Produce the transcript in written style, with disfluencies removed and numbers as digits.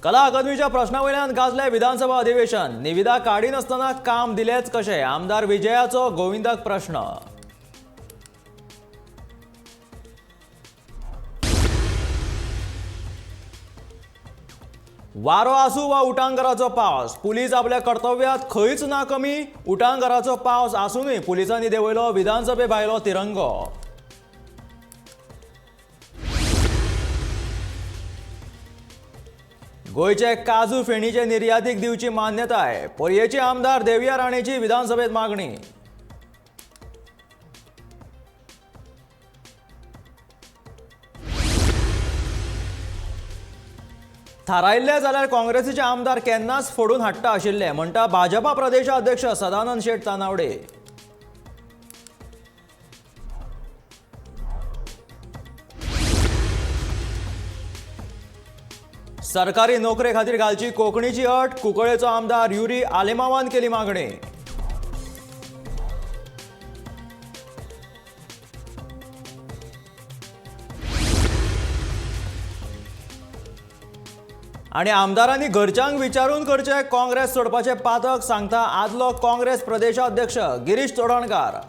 कला अकादमीच्या प्रश्ना वयल्यान गाजले विधानसभा अधिवेशन. निविदा काडिनासतना काम दिलेच कशें? आमदार विजयाचो गोविंदाक प्रश्न. वारो आसूं वा उटांगराचो पावस, पुलीस आपल्या कर्तव्यात खंयच ना कमी. उटांगराचो पावस आसूनय पुलिसांनी देंवयलो विधानसभे भायलो तिरंगो. गोंयचे काजू फेणीचे निर्यातीक दिवची मान्यताय, पर्येचे आमदार देविया राणेची विधानसभेत मागणी. थारायल्ले जाल्यार काँग्रेसीचे आमदार केन्नाच फोडून हाडटा आशिल्ले, म्हणटा भाजपा प्रदेशाध्यक्ष सदानंद शेट तानावडे. सरकारी नोकरे खातीर घालची कोंकणीची अट, कुंकळेचो आमदार युरी आलेमावान केली मागणी. आनी आमदारांनी घरच्यांक विचारून करचे काँग्रेस सोडपाचे पातक, सांगता आदलो काँग्रेस प्रदेशाध्यक्ष गिरीश चोडणकार.